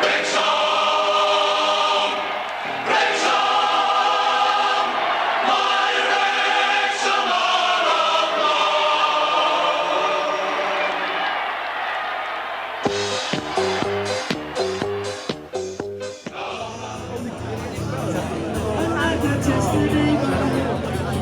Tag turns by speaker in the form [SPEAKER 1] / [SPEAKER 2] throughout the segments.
[SPEAKER 1] Wrecsam! Wrecsam! Mae Wrecsam ar y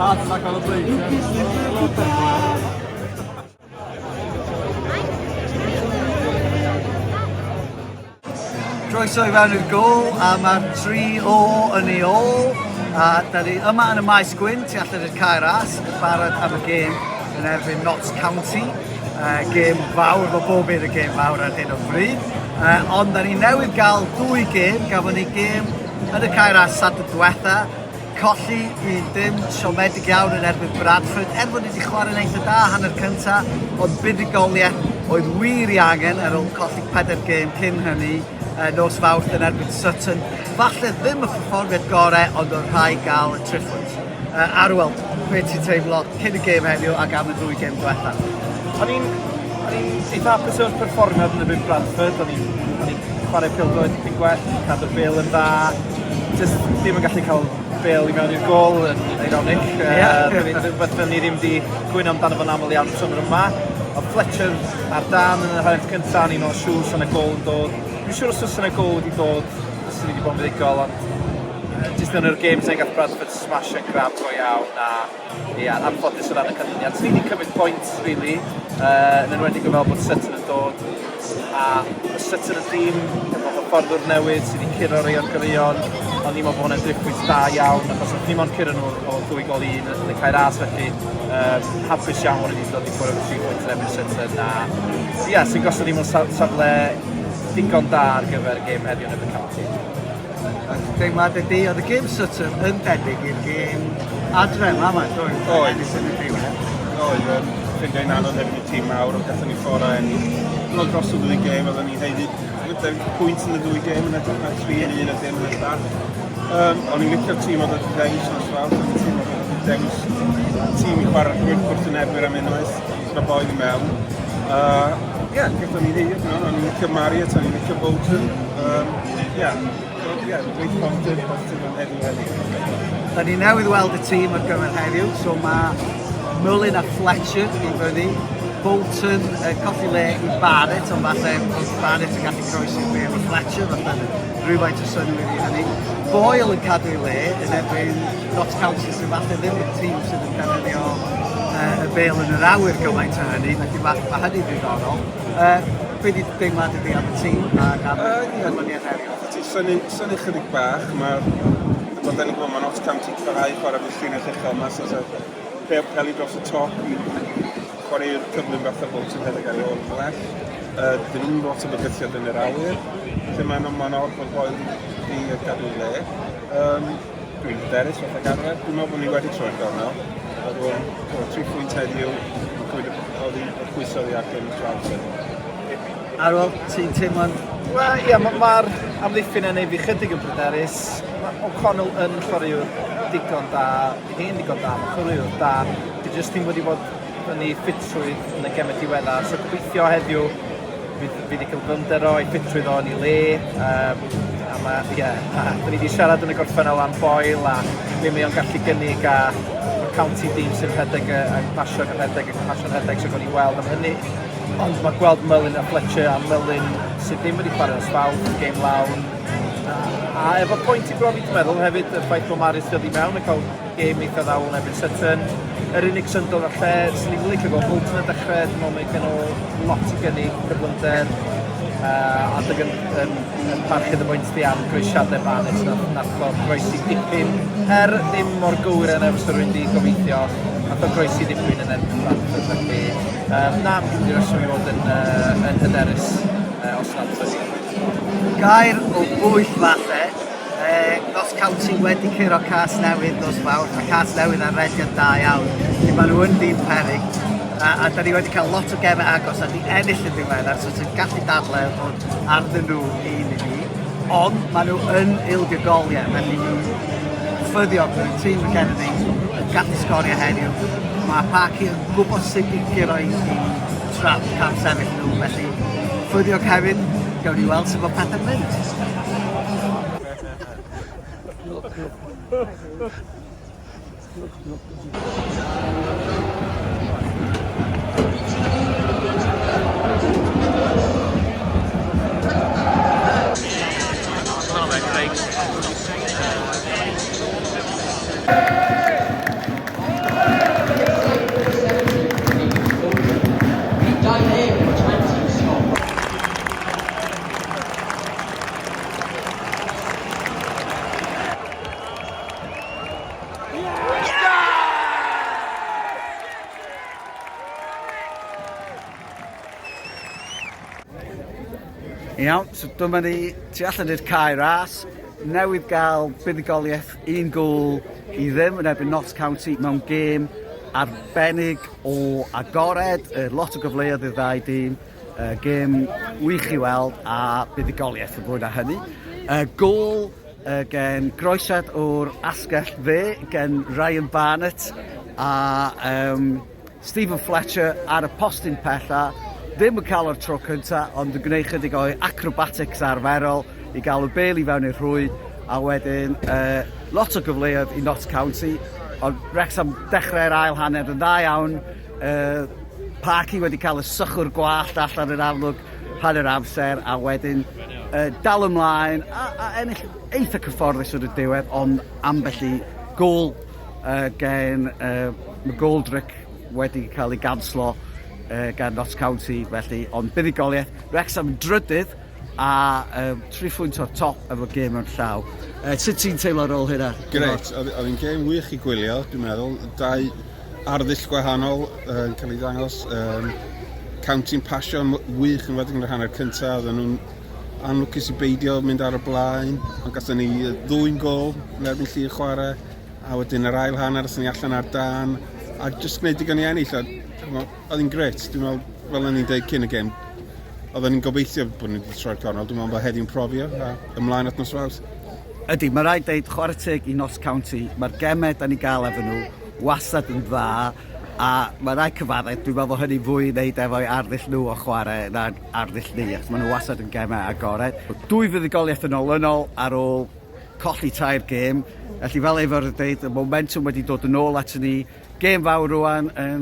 [SPEAKER 2] Heart attack on the bleach.
[SPEAKER 3] Croeso i fewn i'r gôl a mae'r 3 o yn ei ôl a da ni yma yn y maes gwyn tu allan i'r Cae Ras yn barod am y gêm yn erbyn Notts County. Uh, gêm fawr, mae bob un yn gêm fawr ar hyn o bryd. Uh, ond da ni newydd gael dwy gêm, gafon ni gêm yn y Cae Ras Sadwrn diwetha, Colli 1-dim, siomedig iawn yn erbyn Bradford, er fod ni wedi chwarae'n eitha da hanner cynta, ond buddugoliaeth oedd wir ei angen ar ôl colli pedair gêm cyn hynny nos Fawrth yn erbyn Sutton. Falle ddim y perfformiad gorau, ond oedd rhaid gael y triphwynt. Uh, Arwel, be ti'n teimlo cyn y gêm heddiw ac am y ddwy gêm diwetha?
[SPEAKER 2] O'n i'n o'n i'n eitha hapus efo'r perfformiad yn erbyn Bradford, o'n i'n o'n i'n chwarae pêl-droed dipyn gwell, cadw'r bêl yn dda, jyst ddim yn gallu cael bêl i mewn i'r gôl yn ironic. Yeah. Uh, rhywbeth fel ni ddim wedi gwyno amdano fo'n aml iawn tymor yma. Oedd Fletcher ar dan yn yr hanner cyntaf, o'n i'n meddwl siŵr sy'n y gôl yn dod. Dwi'n siŵr os oes yna gôl wedi dod, fyswn ni wedi bod yn fuddugol, ond jyst yn yr games yna gath Bradford smash and grab go iawn a ia, anffodus o ran y canlyniad. So ni wedi cymryd pwynt, really, uh, yn enwedig o fel bod Sutton yn dod a Sutton yn dîm efo hyfforddwr newydd sydd wedi curo rei o'r goreuon, ond ni'n meddwl bod hwnna'n driphwynt da iawn, achos oedd ni mond curo nhw o ddwy gol i un yn y cae ras, felly um, hapus iawn bod ni wedi dod i ffwrdd efo tri pwynt yn erbyn Sutton, a ia, sy'n gosod ni mewn safle digon da ar gyfer y gêm heddiw yn erbyn County.
[SPEAKER 3] Deimlad ydy, oedd y gêm Sutton yn debyg i'r gêm adre yma, mae'n dod.
[SPEAKER 4] Oedd.
[SPEAKER 3] Ennill yn y diwedd.
[SPEAKER 4] Oedd, um, ffeindiau'n anodd hefyd y tîm mawr, ond gatho ni ffordd o ennill. Dwi'n dros y ddwy gêm, oedden ni'n haeddu pwynt yn y ddwy gêm yn edrych na 3 yn un a dim yn y llall. Um, o'n i'n licio'r tîm oedd wedi dewis nos Fawrth, o'n i'n tîm oedd wedi dewis tîm i chwarae'r gwrthwynebwyr am unwaith, so boi i mewn. Uh, yeah, gathon ni ddeud, no, o'n i'n licio Marriott, o'n i'n licio Bolton. Um, yeah, so, yeah, reit positif, positif am heddiw heddiw.
[SPEAKER 3] Da ni newydd weld y tîm ar gyfer heddiw, so mae Mullin a Fletcher i fyny, Bolton uh, colli le i Barrett, ond falle bod Barrett yn gallu croesi bel i Fletcher, falle rhywfaint o synnwyr i hynny. Boyle yn cadw ei le yn erbyn Notts County sydd falle ddim yn tîm sydd yn defnyddio uh, y bel yn yr awyr gymaint o hynny, felly mae, ma hynny'n ddiddorol. Uh, be di deimlad ydi am y tîm ac am y canlyniad heddiw?
[SPEAKER 4] Ti'n synnu, synnu chydig bach, mae'r Wel, da ni'n gwybod mae Notts County parhau chwarae fy llinell uchel yma, so, so peli, peli dros y top i chwarae'r cyflym fath o Bolton rhedeg ar ei ôl yn well. Uh, dyn nhw'n lot o bygythiad yn yr awyr, lle mae'n ma od bod Boyle di gadw le. Um, Dwi'n hyderus fath ag arfer. Dwi'n meddwl bod ni wedi troi'r gornel. Oedd o'n tri phwynt heddiw, mae'n cymryd y oddi y pwysau oddi ar James Johnson.
[SPEAKER 3] Arwel, ti'n teimlo'n...
[SPEAKER 2] Wel, ie, mae'r ma amddiffyn yn ei fi chydig yn bryderus. Mae O'Connell yn chwaraewr digon da, hen digon da, mae'n chwaraewr da. Dwi jyst ddim wedi bod yn ei ffitrwydd yn y gemau diweddar, so gobeithio heddiw fydd, fydd ei gyflymder o, ei ffitrwydd o yn ei le. Um, a mae, ie, yeah, a da ni wedi siarad yn y gorffennol am Boyle a be mae o'n gallu gynnig a mae county dîm sy'n rhedeg yn pasio ac yn rhedeg ac yn pasio'n rhedeg, so gawn ni weld am hynny. Ond mae gweld Mullin a Fletcher a Mullin sydd ddim wedi chwarae ers fawr, gêm lawn, a, a efo pwynt i brofi dwi'n meddwl hefyd, y ffaith bod Maris dod i mewn a cael gêm eitha dda yn erbyn Sutton. Yr unig syndod falle, sy'n ni'n licio gweld Bolton yn dechrau, dwi'n meddwl mae gen nhw lot i gynnig, cyflymder, uh, adeg yn, yn, yn parchu dy bwynt di am groesiadau Barnett nath, nath o groesi dipyn, er ddim mor gywir yna fysa rwy'n di gobeithio, nath o groesi dipyn yn erbyn Bradford, felly um, na, dwi'n mynd i reswm i fod yn, uh, yn hyderus uh, os nad
[SPEAKER 3] Gair o bwyll falle, Yy, Notts County wedi curo Casnewydd nos Fawrth, a Casnewydd ar rediad da iawn. Felly maen nhw yn dîm peryg, a, a da ni wedi cael lot o gemau agos a di ennill yn ddiweddar, so ti'n gallu dadlau bod arnyn nhw un i ni. Ond maen nhw yn ildio goliau, felly nhw'n ffyddiog bod y tîm Academy yn gallu sgorio heddiw. Mae Parky yn gwybod sut i guro i, i trap cam sefyll nhw, felly ffyddiog hefyd. Gawn ni weld sut mae pethau'n mynd. Iawn, so dyma ni tu allan i'r cae ras, newydd gael buddugoliaeth un gôl i ddim yn erbyn Notts County mewn gêm arbennig o agored, lot o gyfleoedd i'r ddau dîm, gêm wych i weld a buddugoliaeth yn fwy na hynny. Gôl gen groesiad o'r asgell dde gen Ryan Barnett a um, Stephen Fletcher ar y postyn pella, ddim yn cael o'r tro cynta, ond yn gwneud chydig o'i acrobatics arferol i gael y bel i fewn i'r rhwyd, a wedyn uh, lot o gyfleoedd i Notts County, ond Wrexham dechrau'r ail hanner yn dda iawn, uh, Parky wedi cael y sychwr gwallt allan yn amlwg hanner amser, a wedyn uh, dal ymlaen a, a ennill eitha cyfforddus yn y diwedd, ond ambell i gôl uh, gen uh, McGoldrick wedi cael ei ganslo uh, gan Notts County, felly, ond buddugoliaeth, Wrexham yn drydydd a um, tri phwynt o'r top efo gêm mewn llaw. Uh, sut ti'n teimlo ar ôl hynna?
[SPEAKER 4] Grêt, oedd hi'n gêm wych i gwylio, dwi'n meddwl. Dau arddull gwahanol yn cael ei ddangos. Um, County'n pasio yn wych yn wedi yn yr hanner cyntaf, oedden nhw'n anlwcus i beidio mynd ar y blaen, ond gathon ni ddwy'n gol yn erbyn llu chwarae, a wedyn yr ail hanner athon ni allan ar dan, a jyst gwneud digon i ennill, a oedd hi'n gret, dwi'n meddwl, fel o'n i'n dweud cyn y gêm, oedden ni'n gobeithio bod ni wedi troi'r cornel, dwi'n meddwl bod heddiw'n profio, a ymlaen at nos Fawrth.
[SPEAKER 3] Ydy, mae rhaid deud, chwarae teg i Notts County, mae'r gemau da ni gael efo nhw wastad yn dda, a mae rhaid cyfaddau, dwi'n meddwl bod hynny fwy i wneud efo'i arddull nhw o chwarae na'r arddull ni, achos maen nhw wastad yn gemau agored. Dwy fuddugoliaeth yn olynol ar ôl colli tair gêm, felly fel Eifr yn dweud, y momentum wedi dod yn ôl at ni. Gêm fawr rwan yn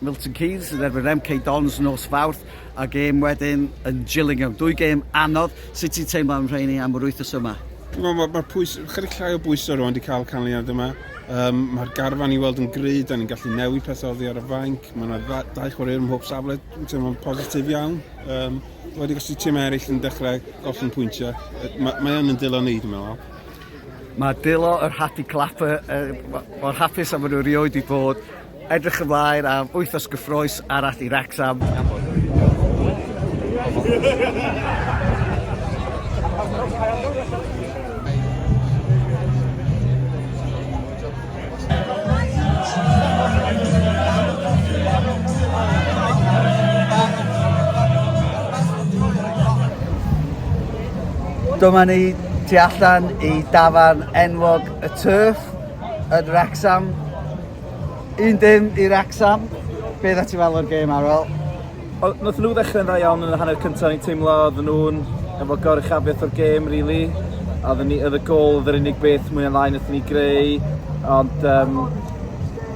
[SPEAKER 3] Milton Keynes yn erbyn MK Dons nos Fawrth, a gêm wedyn yn Gillingham. Dwy gêm anodd. Sut ti'n teimlo am rheini am yr wythnos yma?
[SPEAKER 4] Dwi'n meddwl mae'r ma pwys, chydig llai o bwysau rwan wedi cael canlyniad yma. Um, Mae'r garfan i weld yn gry, da ni'n gallu newid pethau oddi ar y fainc. Mae yna dau chwaraewr ym mhob safle, dwi'n teimlo'n positif iawn. Um, wedi os tîm eraill yn dechrau gollwng pwyntiau, mae, mae yn yn dilo ni, dwi'n meddwl.
[SPEAKER 3] Mae dilo yr happy clapper uh, mor hapus am nhw rioed i fod. Edrych ymlaen am wythnos gyffroes arall i Wrexham. Dyma ni tu allan i dafarn enwog y Turf yn Wrexham. Un dim i Wrexham. Be dda ti fel o'r gêm, Arwel?
[SPEAKER 2] Nath nhw ddechrau'n dda iawn yn y hanner cyntaf, ni'n teimlo oedden nhw'n efo goruchafiaeth o'r gêm, really. A oedden ni, oedd y gol oedd yr unig beth mwy neu lai nath ni greu, ond um,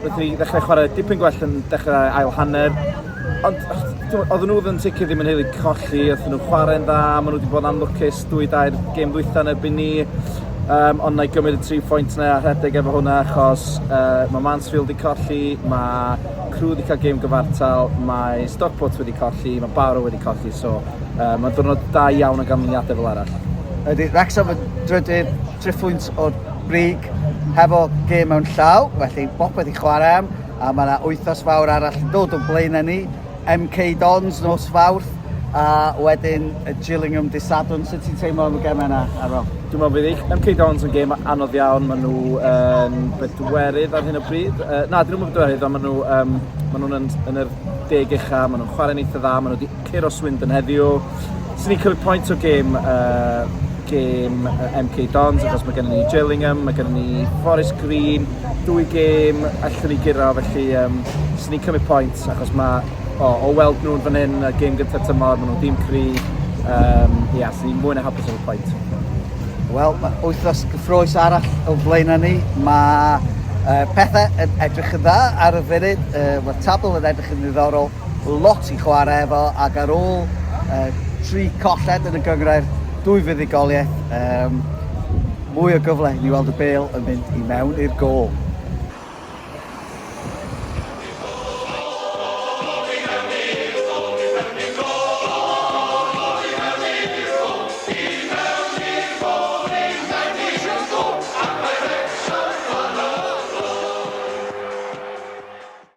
[SPEAKER 2] Wnaethon ni ddechrau chwarae dipyn gwell yn dechrau ail hanner. Ond oedden nhw yn sicr ddim yn heili colli, oedden nhw'n chwarae'n dda, maen nhw wedi bod yn anlwcus dwy dair gêm ddwytha yn erbyn ni. Um, ond na i gymryd y tri phwynt na a rhedeg efo hwnna achos uh, mae Mansfield wedi colli, mae Crew wedi cael gêm gyfartal, mae Stockport wedi colli, mae Barrow wedi colli, so uh, mae'n diwrnod da iawn o ganlyniadau fel arall.
[SPEAKER 3] Ydy, Wrexham yn drydydd, triphwynt o'r brig hefo gêm mewn llaw, felly bopeth i chwarae am, a mae yna wythnos fawr arall yn dod o'n blaenau ni, MK Dons nos Fawrth, a wedyn y Gillingham dydd Sadwrn. Sut ti'n teimlo am y gemau yna, Arwel?
[SPEAKER 2] Dwi'n meddwl bydd MK Dons yn gêm anodd iawn, maen nhw yn bedwerydd ar hyn o bryd. Uh, na, dyn nhw'n bedwerydd, ond maen nhw, um, maen nhw'n yn, yn yr deg ucha, maen nhw'n chwarae'n eitha dda, maen nhw wedi curo Swindon heddiw. Swn i'n cymryd pwynt o gêm uh, gêm MK Dons, achos mae gennym ni Gillingham, mae gennym ni Forest Green, dwy gêm allwn ni guro, felly um, swn i'n cymryd pwynt, achos mae, o, o weld nhw'n fan hyn, y gêm gyntaf tymor, maen nhw'n dîm cry,
[SPEAKER 5] Um, ia, so ni'n mwy na hapus efo pwynt.
[SPEAKER 3] Wel, mae wythnos gyffrous arall o flaen ni. Mae pethau yn edrych yn dda ar y funud. Mae'r tabl yn edrych yn ddiddorol. Lot i chwarae efo, ac ar ôl tri colled yn y gynghrair, dwy fuddugoliaeth, mwy o gyfle i ni weld y bêl yn mynd i mewn i'r gôl.